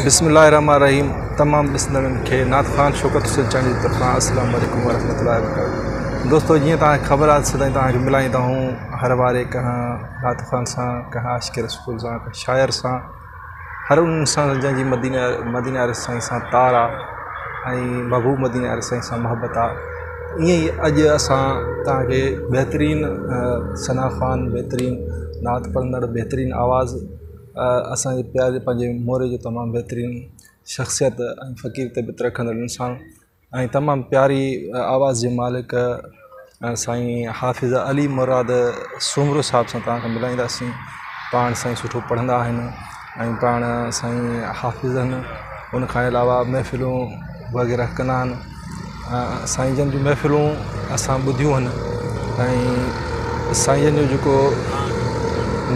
بسم الله الرحمن الرحيم تمام ڏسندڙن کي نعت خوان شوڪت حسين چانڊيو جي طرفان السلام عليڪم ورحمة الله وبرڪاته دوستو جيئن توهان کي خبر آهي سدائين توهان کي ملائيندا آهيون هر واري ڪنهن نعت خوان سان ڪنهن عاشق رسول سان ڪنهن شاعر سان هر ان انسان سان جنهن جي مدينه مدينه واري سائين سان تار آهي ۽ محبوب مدينه واري سائين سان محبت آهي ائين ئي اڄ اسان توهان کي بهترين ثنا خوان بهترين نعت پڙهندڙ بهترين آواز اسان جي پياري پنهنجي موري جو تمام بهترين شخصيت ۽ فقير طبيعت رکندڙ انسان ۽ تمام پياري آواز جي مالڪ سائين حافظ علي مراد سومرو صاحب سان توهان کي ملائينداسين پاڻ سائين سٺو پڙهندا آهن ۽ پاڻ سائين حافظ آهن ان کان علاوه محفلون وغيره ڪندا آهن سائين جن جون محفلون اسان ٻڌيون آهن ۽ سائين جن جو جيڪو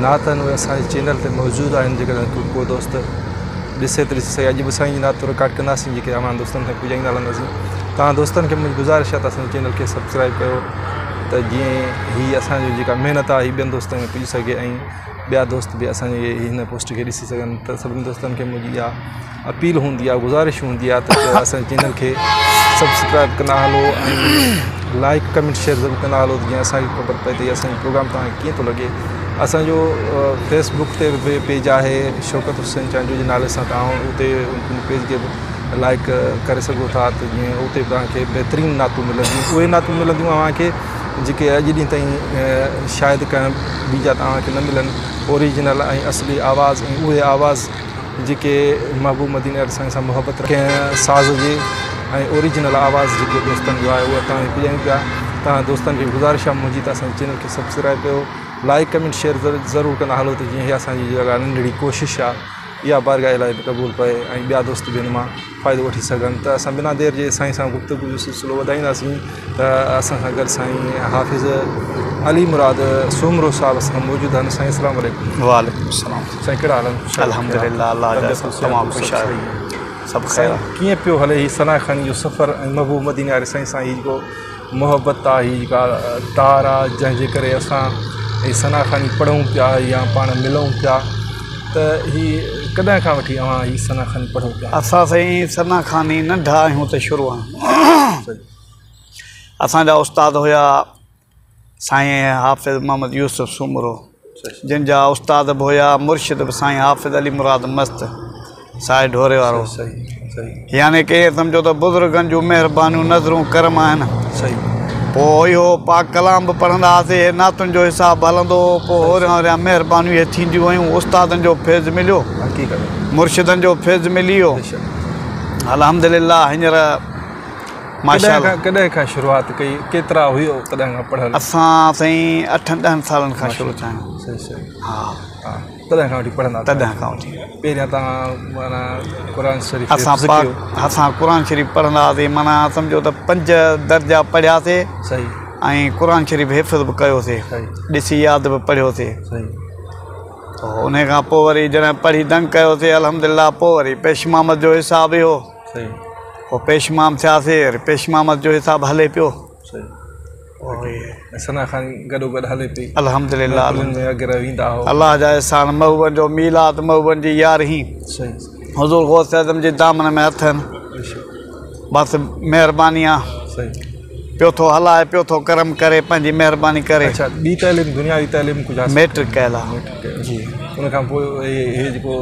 نعت آهن اهي اسانجي چينل تي موجود آهن جيڪڏهن ڪو دوست ڏسي ته ڏسي سگهي اڄ به سائين جي نعت رڪارڊ ڪنداسين جيڪي اوهان دوستن تائين پڄائيندا هلنداسين توهان دوستن کي منهنجي گذارش آهي ته اسان جي چينل کي سبسڪرائب ڪيو ته جيئن هي اسانجو جيڪا محنت آهي هي ٻين دوستن کي پڄي سگهي ۽ ٻيا دوست به اسانجي هن پوسٽ کي ڏسي سگهن ته سڀني دوستن کي منهنجي اها اپيل هوندي آهي گذارش هوندي آهي ته اسان جي چينل کي سبسڪرائب ڪندا هلو ۽ لائڪ ڪمينٽ شيئر ضرور ڪندا هلو ته جيئن اسان کي خبر پئي ته اسان جو پروگرام توهان کي ڪيئن ٿو لڳي اسانجو فيس بڪ تي به پيج آهي شوڪت حسين چانڊيو جي نالي سان توهان اتي ان پيج کي به لائڪ ڪري سگهو ٿا ته جيئن اتي به توهان کي بهترين نعتون ملنديون اهي نعتون ملنديون اوهان کي جيڪي اڄ ڏينهن تائين شايد ڪنهن ٻي جا توهان کي نه ملن اوريجنل ۽ اصلي آواز ۽ اهي آواز جيڪي محبوب مديني واري سائين سان محبت ڪنهن ساز جي ۽ اوريجنل آواز جيڪي دوستن جو آهي اهو توهان کي پڄايون پيا توهان دوستن کي گذارش آهي منهنجي ته اسان جي چينل کي سبسڪرائب ڪيو لائڪ ڪمينٽ شيئر ضرور ڪندا هلو ته جيئن هي اسان جي جيڪا ننڍڙي ڪوشش آهي اها بارگاهه الاهي ۾ قبول پئي ۽ ٻيا دوست به هن مان فائدو وٺي سگهن ته اسان بنا دير جي سائين سان گفتگو جو سلسلو وڌائينداسين ته اسان سان گڏ سائين حافظ علي مراد سومرو صاحب اسان سان موجود آهن سائين السلام عليڪم وعليڪم السلام سائين ڪهڙا حال آهن الحمدلله الله جا تمام خوش آهيو سڀ خير ڪيئن پيو هلي هي ثنا خواني جو سفر ۽ محبوب مديني واري سائين سان هي جيڪو محبت آ هي جيڪا تار آ جنهن جي ڪري اسان هي ثنا خواني پڙهون پيا يا پاڻ ملون پيا ته هي ڪڏهن کان وٺي اوهان هي ثنا خواني پڙهو پيا؟ اسان سائين ثنا خواني ننڍا آهيون ته شروع آهيون اسان جا استاد هيا سائين حافظ محمد يوسف سومرو جن جا استاد به هيا مرشد به سائين حافظ علي مراد مست ساهي ڍوري وارو يعني ڪي سمجهو ته بزرگن جون مهربانيون نظرون ڪرم آهن پوء اهو پاڪ ڪلام به پڙهندا هئاسي هي نعتن جو حساب به هلندو هو پوء هوريان هوريان مهربانيون اهي ٿينديون ويون استادن جو فيض مليو مرشدن جو فيض ملي ويو الحمدلله هينئر ماشاءالله ڪڏهن کان شروعات ڪئي ڪيترا هيو تڏهن کان پڙهيل اسان سائين اٺن ڏهن سالن کان شروع ٿيا آهيون صحيح صحيح ها تڏهن کان وٺي پڙهندا تڏهن کان وٺي پهريان توهان معنيٰ قرآن شريف اسان پاڪ اسان قرآن شريف پڙهندا هئاسين معنيٰ سمجهو ته پنج درجا پڙهياسي صحيح ۽ قرآن شريف حفظ به ڪيوسي ڏسي ياد به پڙهيوسي صحيح ان کان پوء وري جڏهن پڙهي دنگ ڪيوسي الحمدلله پوء وري پيش امامت جو حساب هو صحيح پوء پيش امام ٿياسي وري پيش امامت جو حساب هلي پيو صحيح ثنا خواني گڏو گڏ هلي پئي الحمدلله محفلن ۾ وغيره ويندا هو الله جا احسان محبوبن جو ميلاد محبوبن جي يارهين صحيح حضور غوث اعظم جي دامن ۾ هٿ آهن بس مهرباني آ صحيح پيو ٿو هلائي پيو ٿو ڪرم ڪري پنهنجي مهرباني ڪري. اڇا ٻي تعليم دنياوي تعليم ڪجهه حاصل ميٽرڪ ڪيل آ ميٽرڪ ڪيل جي ان کان پوء هي هي جيڪو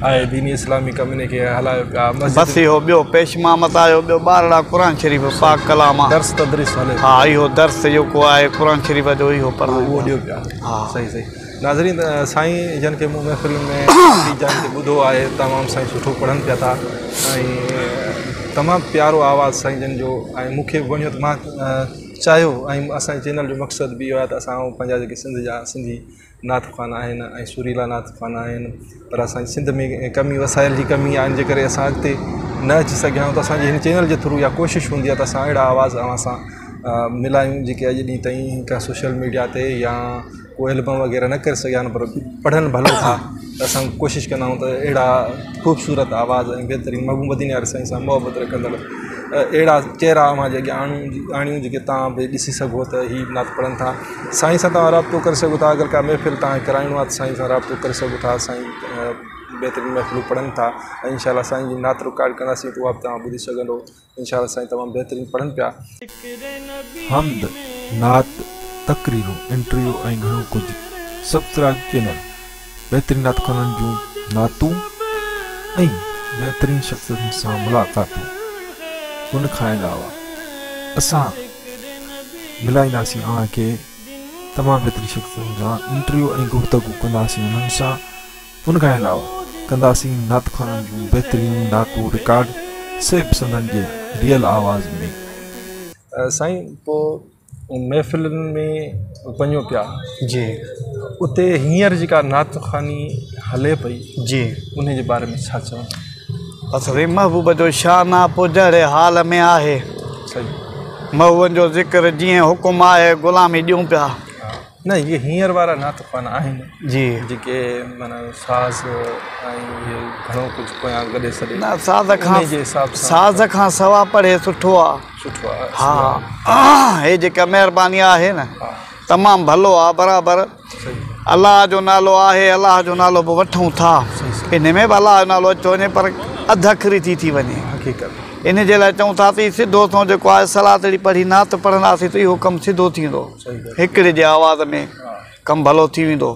آهي ديني اسلامي ڪم ان کي هلايو پيا مسجد بس اهو ٻيو پيش امامت آيو ٻيو ٻارڙا قرآن شريف پاڪ ڪلام آ درس تدريس هلي ها اهو درس جيڪو آهي قرآن شريف جو اهو پڙهايون اهو ڏيو پيا ها صحيح صحيح ناظرين سائين جن کي مون محفلن ۾ ڪافي جاين تي ٻڌو آهي تمام سائين سٺو پڙهن پيا ٿا ۽ تمام پيارو آواز سائين جن جو ۽ مون کي به وڻيو ته مان چاهيو ۽ اسان جي چينل جو مقصد به اهو آهي ته اسان پنهنجا جيڪي سنڌ جا سنڌي نعت خوان آهن ۽ سريلا نعت خوان آهن پر اسان جي سنڌ ۾ ڪمي وسائل جي ڪمي آهي ان جي ڪري اسان اڳتي نه اچي سگهيا آهيون ته اسان جي هن چينل جي ٿرو اها ڪوشش هوندي آهي ته اسان اهڙا آواز اوهان سان ملايون جيڪي اڄ ڏينهن تائين ڪنهن سوشل ميڊيا تي يا ڪو البم وغيره نه ڪري سگهيا آهن پر پڙهن ڀلو ٿا ته اسان ڪوشش ڪندا آهيون ته اهڙا خوبصورت آواز ۽ بهترين محبوب مديني واري سائين سان محبت رکندڙ اهڙا چهرا اوهان جي اڳيان آڻون آڻيون جيڪي توهان به ڏسي سگهو ته هي نعت پڙهن ٿا سائين سان توهان رابطو ڪري سگهو ٿا اگر ڪا محفل توهان کي ڪرائڻو آهي ته سائين سان رابطو ڪري سگهو ٿا سائين. بهترين محفلون پڙهن ٿا ۽ انشاء الله سائين جي نعت رڪارڊ ڪنداسين ته اها به توهان ٻڌي سگهندو انشاء الله سائين تمام بهترين پڙهن پيا. حمد، نعت، تقريرون، انٽرويو ۽ گهڻو ڪجهه. سبسڪرائب چينل بهترين نعت خوانن جون نعتون ۽ بهترين شخصيتن سان ملاقاتون ان کان علاوه اسان ملائينداسين اوهان کي تمام بهترين شخصيتن سان انٽرويو ۽ گفتگو ڪنداسين انهن سان ان کان علاوه ڪنداسين نعت خوانن جون بهترين نعتون رڪارڊ سي به سندن جي ريئل آواز ۾. سائين پو محفلن ۾ وڃو پيا جي اتي هينئر جيڪا نعت خواني هلي پئي جي انهي جي باري ۾ ڇا چوندو؟ بس سائين محبوب جو شان آ پو جهڙي حال ۾ آهي صحيح محبوبن جو ذڪر جيئن حڪم آهي غلامي ڏيون پيا. نه اهي هينئر وارا نعت خوان آهن جي جيڪي معنيٰ ساز ۽ اهي گهڻو ڪجهه پويان گڏي سڏي نه ساز کان انهي جي حساب سان ساز کان سوا پڙهي سٺو آ سٺو آ ها هي جيڪا مهرباني آهي نه تمام ڀلو آ برابر الله جو نالو آهي الله جو نالو به وٺون ٿا انهي ۾ به الله جو نالو اچيو وڃي پر اڌ اکري ٿي ٿي وڃي حقيقت انهي جي لاء چئون ٿا ته هي سڌو سنئون جيڪو آهي صلاتڙي پڙهي نعت پڙهنداسين ته اهو ڪم سڌو ٿيندو هڪڙي جي آواز ۾ ڪم ڀلو ٿي ويندو.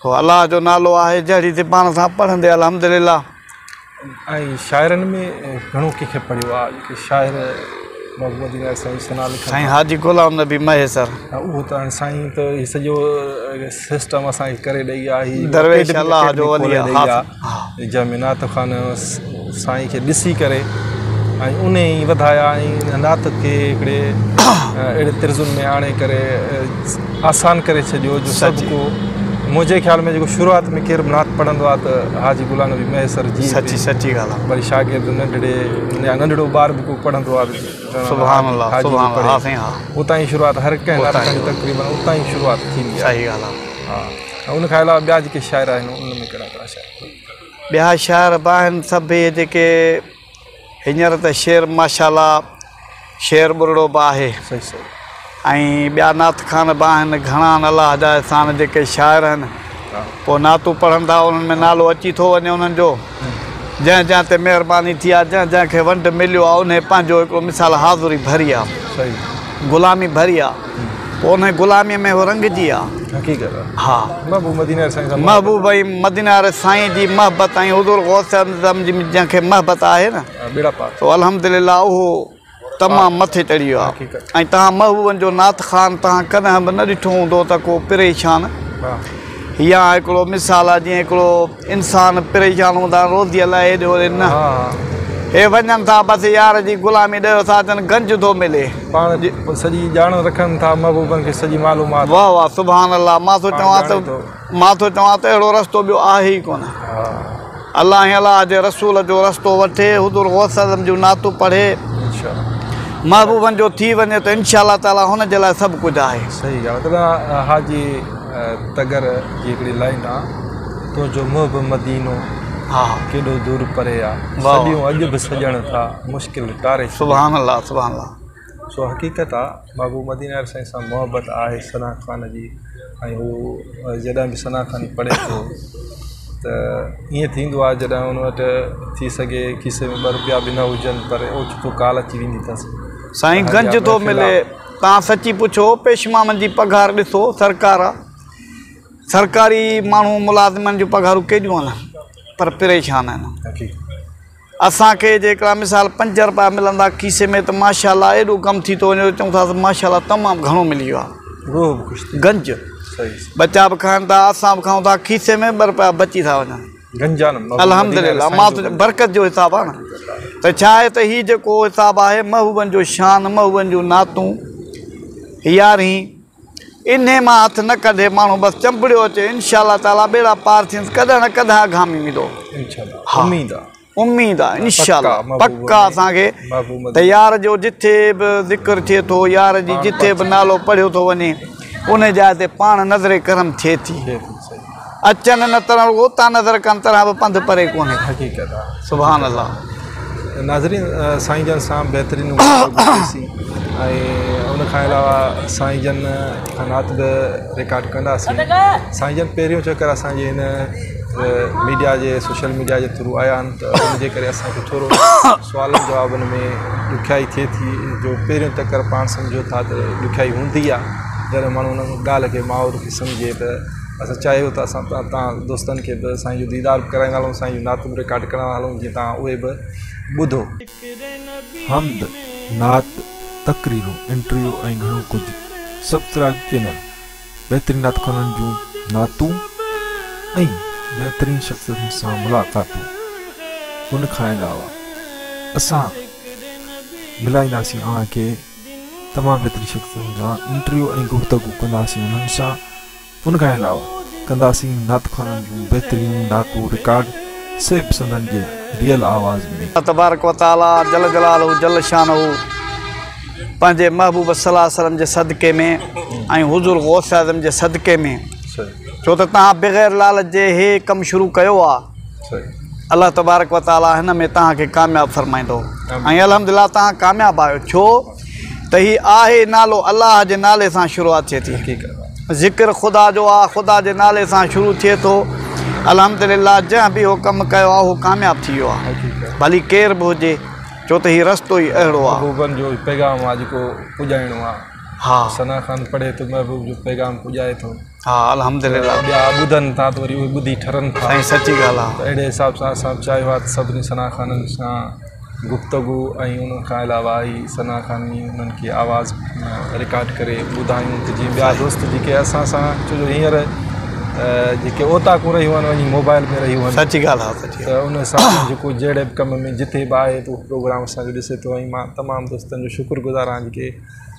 سو الله جو نالو آهي جهڙي زبان سان پڙهندي الحمدلله. ۽ شاعرن ۾ گهڻو ڪنهن کي پڙهيو آ جيڪي شاعر محبوب مدينه سائين ثنا لکن سائين حاجي غلام نبي مهيسر. اهو ته هاڻي سائين ته هي سڄو سسٽم اسان کي ڪري ڏئي ويا هي درويش الله جو ولي آ. جنهن ۾ نعت خوان سائين کي ڏسي ڪري ۽ انهي ئي وڌايا ۽ نعت کي هڪڙي اهڙي طرزن ۾ آڻي ڪري آسان ڪري ڇڏيو جو سڀ ڪو منهنجي خيال ۾ جيڪو شروعات ۾ ڪير به نعت پڙهندو آهي ته حاجي غلام نبي مهيسر جي سچي سچي ڳالهه آهي وري شاگرد ننڍڙي يا ننڍڙو ٻار به ڪو پڙهندو آهي سبحان الله سبحان الله ها سائين ها اتان ئي شروعات هر ڪنهن نعت جي تقريبن اتان ئي شروعات ٿيندي آهي صحيح ڳالهه آهي ها ان کان علاوه ٻيا جيڪي شاعر آهن انهن ۾ ڪهڙا ڪهڙا شاعر ٻيا شاعر به آهن سڀ اهي جيڪي هينئر ته شير ماشاء الله شير ٻرڙو به آهي صحيح صحيح ۽ ٻيا نعت خوان به آهن گهڻا آهن الله جا احسان جيڪي شاعر آهن پوء نعتون پڙهن ٿا انهن ۾ نالو اچي ٿو وڃي انهن جو جنهن جنهن تي مهرباني ٿي آهي جنهن جنهن کي ونڊ مليو آهي انهي پنهنجو هڪڙو مثال حاضري ڀري آهي غلامي ڀري آهي پوء انهي غلامي ۾ هو رنگجي آ. حقيقت آ. ها. محبوب مدينه واري سائين سان محبت. محبوب ۽ مدينه واري سائين جي محبت ۽ حضور غوث اعظم جي جنهن کي محبت آهي نه. ٻيڙا پار. سو الحمدلله اهو تمام مٿي چڙهي ويو آ. حقيقت. ۽ توهان محبوبن جو نعت خوان توهان ڪڏهن به نه ڏٺو هوندو ته ڪو پريشان. ها. يا هڪڙو مثال آ جيئن هڪڙو انسان پريشان هوندا آهن روزيء لاء هيڏي هوڏي نه هي وڃن ٿا بس يار جي غلامي ڏيو ٿا اچن گنج ٿو ملي. پاڻ سڄي ڄاڻ رکن ٿا محبوبن کي سڄي معلومات. واه واه سبحان الله مان ٿو چوان ته مان ٿو چوان ته اهڙو رستو ٻيو آهي ئي ڪونه. الله ۽ الله جي رسول جو رستو وٺي حضور غوث اعظم جون نعتون پڙهي محبوبن جو ٿي وڃي ته انشاء الله تعالي هن جي لاء سڀ ڪجهه آهي. صحيح ڳالهه تڏهن حاجي تڳر جي هڪڙي لائين آ تنهنجو محب مدينو ڪيڏو دور پري آ سڏيون اڄ به سڄڻ ٿا مشڪل ٽاري ڇڏي. سبحان الله سبحان الله. سو حقيقت آ محبوب مدينه واري سائين سان محبت آهي ثنا خوان جي ۽ هو جڏهن به ثنا خواني پڙهي ٿو ته ائين ٿيندو آهي جڏهن ان وٽ ٿي سگهي کيسي ۾ ٻه روپيا به نه هجن پر اوچتو ڪال اچي ويندي اٿس. سائين گنج ٿو ملي توهان سچي پڇو پيشمامن جي پگهار ڏسو سرڪار سرڪاري ماڻهو ملازمن جون پگهارون ڪيڏيون آهن پر پريشان آهن. اسان کي جيڪڏهن مثال پنج رپيا ملندا کيسي ۾ ته ماشاء الله ايڏو غم ٿي ٿو وڃي چئون ٿا ته ماشاء الله تمام گهڻو ملي ويو آهي. روح به خوش ٿي گنج ٻچا به کائن ٿا اسان به کائون ٿا کيسي ۾ ٻه رپيا بچي ٿا وڃن. گنج آ نه الحمد لله مان ته برڪت جو حساب آ نه ته ڇا آهي ته هي جيڪو حساب آهي محبوبن جو شان محبوبن جون نعتون يارهين انهي مان هٿ نه ڪڍي ماڻهو بس چنبڙيو اچي انشاء الله تعالي ٻيڙا پار ٿيندس ڪڏهن نه ڪڏهن اگهامي ويندو. انشاء الله اميد آ. اميد آ انشاء الله پڪ آ اسان کي ته يار جو جٿي به ذڪر ٿئي ٿو يار جي جٿي به نالو پڙهيو ٿو وڃي ان جاء تي پاڻ نظر ڪرم ٿئي ٿي اچن نه ترڻ رڳو اتان نظر ڪن ترهان به پنڌ پري ڪونهي حقيقت آ سبحان الله. ناظرين سائين جن سان بهترين گفتگو ڪئي سين ۽ ان کان علاوه سائين جن کان نعت به رڪارڊ ڪنداسين سائين جن پهريون چڪر اسان جي هن ميڊيا جي سوشل ميڊيا جي ٿرو آيا آهن ته ان جي ڪري اسان کي ٿورو سوالن جوابن ۾ ڏکيائي ٿئي ٿي جو پهريون چڪر پاڻ سمجهو ٿا ته ڏکيائي هوندي آهي جڏهن ماڻهو ان ڳالهه کي ماحول کي سمجهي ته اسان چاهيو ته اسان توهان دوستن کي به سائين جو ديدار به ڪرائيندا هلون سائين جون نعتون به رڪارڊ ڪرائيندا هلون جيئن توهان اهي به ٻڌو. حمد، نعت، تقريرون، انٽرويو ۽ گهڻو ڪجهه سبسڪرائب چينل بهترين نعت خوانن جون نعتون ۽ بهترين شخصيتن سان ملاقاتون ان کان علاوه اسان ملائينداسين اوهان کي تمام بهترين شخصيتن سان انٽرويو ۽ گفتگو ڪنداسين انهن سان ان کان علاوه ڪنداسين نعت خوانن جون بهترين نعتون رڪارڊ سي به سندن جي ريئل آواز ۾. الله تبارڪ و تعالي جل جلاله جل شانه پنهنجي محبوب صلي الله عليه وسلم جي صدقي ۾ ۽ حضور غوث اعظم جي صدقي ۾ ڇو ته توهان بغير لالچ جي هي ڪم شروع ڪيو آ الله تبارڪ و تعالي هن ۾ توهان کي ڪامياب فرمائيندو ۽ الحمدلله توهان ڪامياب آهيو ڇو ته هي آهي نالو الله جي نالي سان شروعات ٿئي ٿي. ذڪر خدا جو آ خدا جي نالي سان شروع ٿئي ٿو. الحمدلله جنهن به اهو ڪم ڪيو آ اهو ڪامياب ٿي ويو آ. ڀلي ڪير به هجي ڇو ته هي رستو ئي اهڙو آ. محبوبن جو پيغام آ جيڪو پڄائڻو آ. ها. ثنا خان پڙهي ٿو محبوب جو پيغام پڄائي ٿو. ها الحمدلله. ٻيا ٻڌن ٿا ته وري اهي ٻڌي ٺرن ٿا. سائين سچي ڳالهه آ. ته اهڙي حساب سان اسان به چاهيو آ ته سڀني ثنا خانن سان گفتگو ۽ ان کان علاوه هي ثنا خواني انهن کي آواز رڪارڊ ڪري ٻڌايون ته جيئن ٻيا دوست جيڪي اسان سان ڇو جو هينئر جيڪي اوطاقون رهيون آهن وڃي موبائل ۾ رهيون آهن سچي ڳالهه آ سچي ته ان حساب سان جيڪو جهڙي به ڪم ۾ جتي به آهي ته اهو پروگرام اسان جو ڏسي ٿو ۽ مان تمام دوستن جو شڪر گذار آهيان جيڪي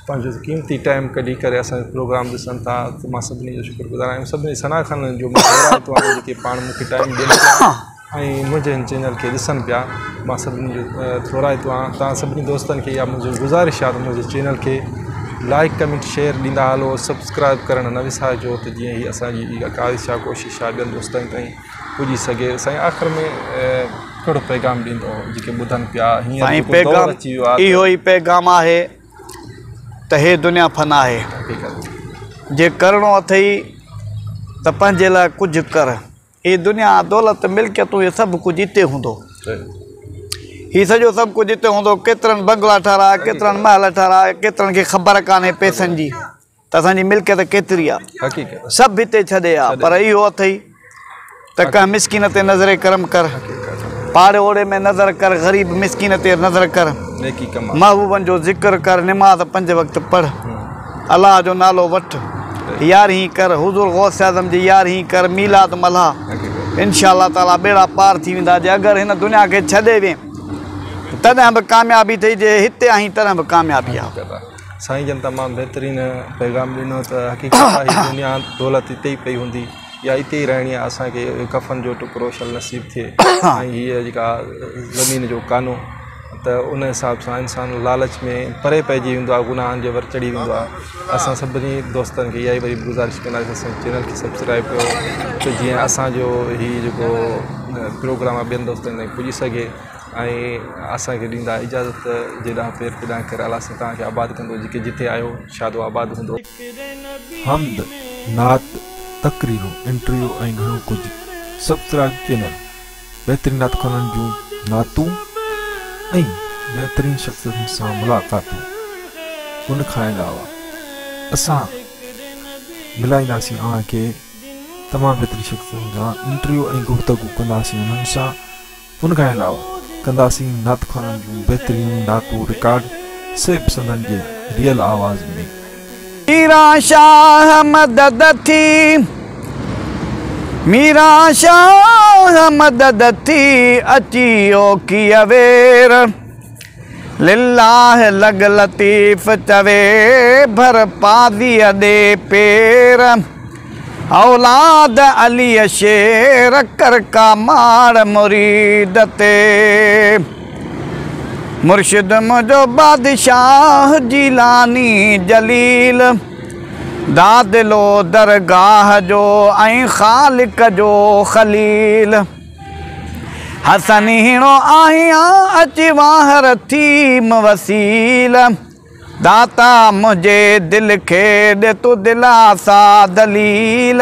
پنهنجو قيمتي ٽائيم ڪڍي ڪري اسان جو پروگرام ڏسن ٿا ته مان سڀني جو شڪر گذار آهيان سڀني ثنا خوانن جو مان ٿورائتو آهيان جيڪي پاڻ مون کي ٽائيم ڏين پيا ۽ منهنجي هن چينل کي ڏسن پيا مان سڀني جو ٿورائتو آهيان توهان سڀني دوستن کي اها منهنجي گذارش آهي ته منهنجي چينل کي لائڪ ڪمينٽ شيئر ڏيندا هلو سبسڪرائب ڪرڻ نه وسارجو ته جيئن هي اسانجي اها ڪاوش آهي ڪوشش آهي ٻين دوستن تائين پڄي سگهي سائين آخر ۾ ڪهڙو پيغام ڏيندو جيڪي ٻڌن پيا هينئر سائين جيڪو دور پيغام اچي ويو آهي اهو ئي پيغام آهي ته هي دنيا فنا آهي جي ڪرڻو اٿئي ته پنهنجي لاء ڪجهه ڪر هي دنيا، دولت، ملڪيتون هي سڀ ڪجهه هتي هوندو. هي سڄو سڀ ڪجهه هتي هوندو. ڪيترن بنگلا ٺهرايا، ڪيترن محل ٺهرايا، ڪيترن کي خبر ڪانهي پئسن جي ته اسان جي ملڪيت ڪيتري آ. سڀ هتي ڇڏي آ. پر اهو اٿئي ته ڪنهن مسڪين تي نظر ڪرم ڪر. پاڙي اوڙي ۾ نظر ڪر، غريب مسڪين تي نظر ڪر. محبوبن جو ذڪر ڪر، نماز پنج وقت پڙهه. الله جو نالو وٺ، يارهين ڪر، حضور غوث اعظم جي يارهين ڪر، ميلاد ملهاء، انشاء الله تعاليٰ ٻيڙا پار ٿي ويندا، جي اگر هن دنيا کي ڇڏي وئين تڏهن به ڪاميابي اٿئي، جي هتي آهين تڏهن به ڪاميابي آ. سائين جن تمام بهترين پيغام ڏنو ته حقيقت آ هي دنيا دولت هتي ئي پئي هوندي يا اتي ئي رهڻي آ اسان کي ڪفن جو ٽڪرو شل نصيب ٿئي ۽ هيء جيڪا زمين جو ڪانو ته ان حساب سان انسان لالچ ۾ پري پئجي ويندو آهي گناهن جي ور چڙهي ويندو آهي اسان سڀني دوستن کي اها ئي وري گذارش ڪنداسين اسان جي چينل کي سبسڪرائب ڪيو ته جيئن اسانجو هي جيڪو پروگرام آهي ٻين دوستن تائين پڄي سگهي ۽ اسان کي ڏيندا اجازت جيڏانهن پير تيڏانهن خير الله سائين توهان کي آباد ڪندو جيڪي جتي آهيو شاد و آباد هوندو. حمد، نعت، تقريرون، انٽرويو ۽ گهڻو ڪجهه سبسڪرائب چينل بهترين نعت خوانن جون نعتون ۽ بهترين شخصيتن سان ملاقاتون ان کان علاوه اسان ملائينداسين اوهان کي تمام بهترين شخصيتن سان انٽرويو ۽ گفتگو ڪنداسين انهن سان ان کان علاوه ڪنداسين نعت خوانن جون بهترين نعتون رڪارڊ سي به سندن جي ريئل آواز ۾. ميران شاهه مدد ٿي ميران شاهه مدد ٿي اچي اوکيء وير لله لڳ لطيف چوي ڀر پازيء ڏي پير اولاد علي شير ڪر ڪا ماڙ مريد تي مرشد منهنجو بادشاهه جيلاني جليل دادلو درگاهه جو ۽ خالق جو خليل حسن هيڻو آهيان اچ واهر ٿيم وسيل. داتا منهنجي دل کي ڏي تون دلاسا دليل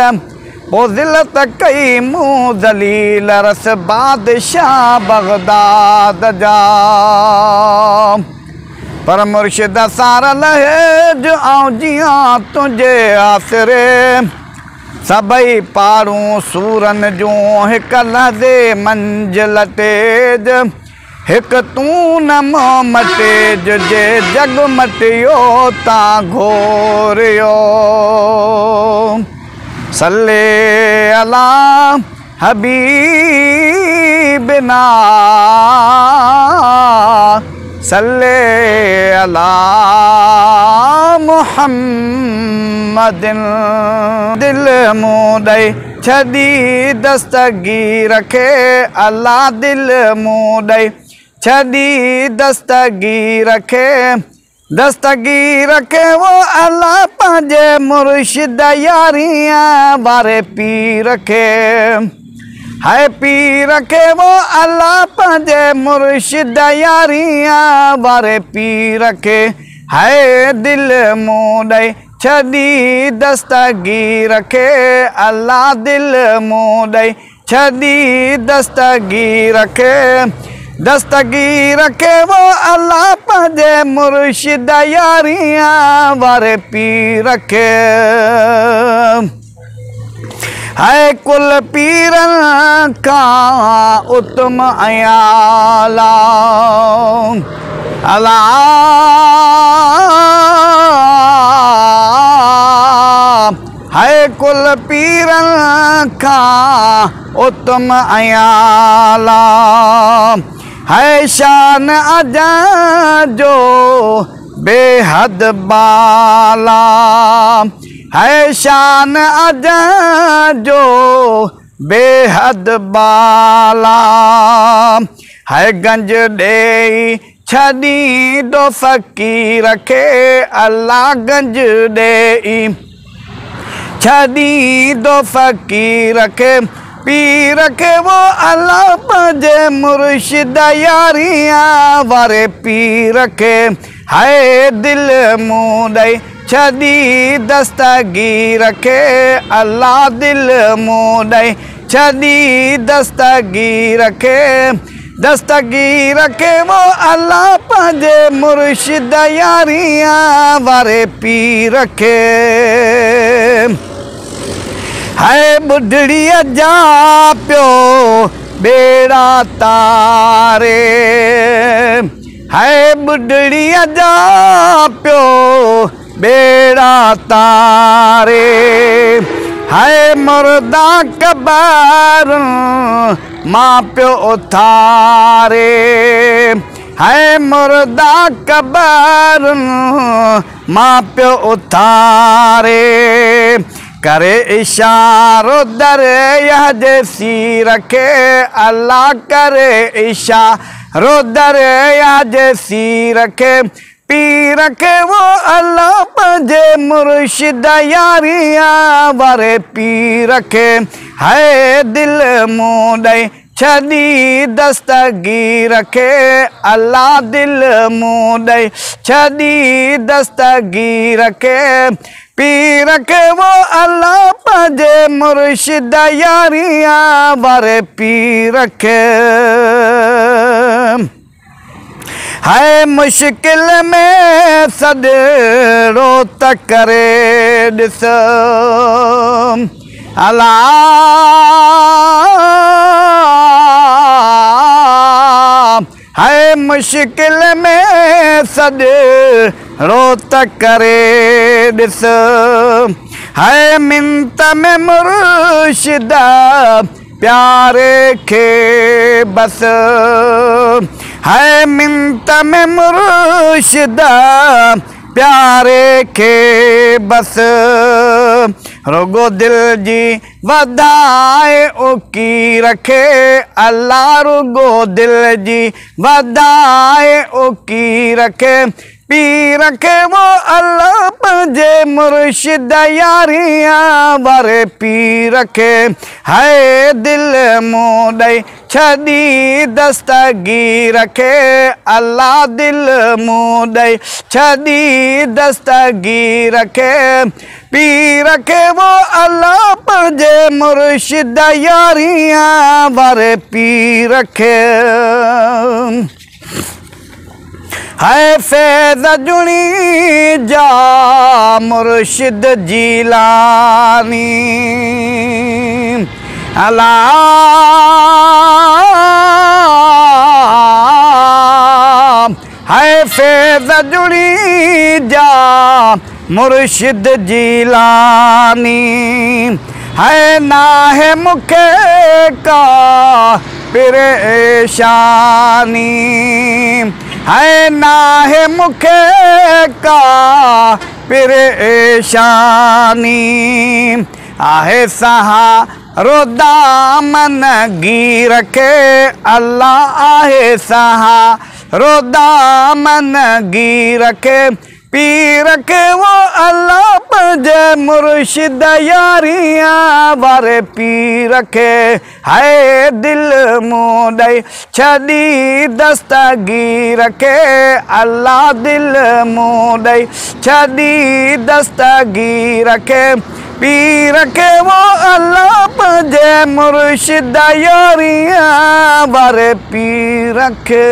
پوءِ ذلت ڪئي مون ذليل رس بادشاهه بغداد جا. پر مرشد سار لهج آئون جيئان تنهنجي آسري. سڀئي پاڙون سورن جون هڪ لحظي منجهه لٽيج. هڪ تون نه مون مٽيج جي جڳ مٽيو تان گهوريو. صلي عليٰ حبيبنا صلي عليٰ محمد. دل مون ڏئي ڇڏي دستگير کي الله دل مون ڏئي ڇڏي دستگير کي. دستگير کي اهو الله پنهنجي مرشد ياريءَ واري پير کي. هاءِ پير کي اهو الله پنهنجي مرشد ياريءَ واري پير کي. هاءِ دل مون ڏئي ڇڏي دستگير کي الله دل مون ڏئي ڇڏي دستگير کي. دستگير کي اهو الله پنهنجي مرشد ياريءَ واري پير کي. هاءِ ڪل پيرن کان اتم ۽ اعليٰ الله. هاءِ ڪل پيرن کان اتم ۽ اعليٰ. هاءِ شان اجان جو بيحد بالا. هاءِ شان اجان جو بيحد بالا. هاءِ گنج ڏيئي ڇڏيندو فقير کي الله گنج ڏيئي ڇڏيندو فقير کي. پير کي اهو الله پنهنجي مرشد ياريءَ واري پير کي. هاءِ دل مون ڏئي ڇڏي دستگير کي الله دل مون ڏئي ڇڏي دستگير کي. دستگير کي اهو الله پنهنجي مرشد ياريءَ واري پير کي. هاءِ ٻڍڙيءَ جا پيو ٻيڙا تاري. هاءِ ٻڍڙيءَ جا پيو ٻيڙا تاري. هاءِ مردا قبر مان پيو اٿاري. هاءِ مردا قبر مان پيو اٿاري. ڪري اشارو دريا جي سير کي الله ڪري اشارو دريا جي سير کي. پير کي اهو الله پنهنجي مرشد ياريءَ واري پير کي. هاءِ دل مون ڏئي ڇڏي دستگير کي الله دل مون ڏئي ڇڏي دستگير کي. پير کي اهو الله پنهنجي مرشد ياريءَ واري پير کي. هاءِ مشڪل ۾ سڏڙو ته ڪري ڏس الله. هاءِ مشڪل ۾ سڏڙو ته ڪري ڏس. هاءِ منت ۾ مرشد پياري کي بس. هاءِ منت ۾ مرشد پياري کي بس. رڳو دل جي وڌائي اڪير کي الله رڳو دل جي وڌائي اڪير کي. پير کي اهو الله پنهنجي مرشد ياريءَ واري پير کي. هاءِ دل مون ڏئي ڇڏي دستگير کي الله دل مون ڏئي ڇڏي دستگير کي. پير کي وو الله پنهنجي مرشد ياريان واري پير کي. هاء فيض جوڻيجا مرشد جيلاني الا هاء فيض جوڻيجا مرشد جيلاني هاء ناهي مون کي ڪا پريشاني هاء ناهي مون کي ڪا پريشاني آهي سهارو دامن گير کي الله آهي سهارو دامن گير کي پير کي وو الله پنهنجي مرشد ياريان واري پير کي. هاء دل مون ڏئي ڇڏي دستگير کي الله دل مون ڏئي ڇڏي دستگير کي پير کي وو الله پنهنجي مرشد ياريان واري پير کي.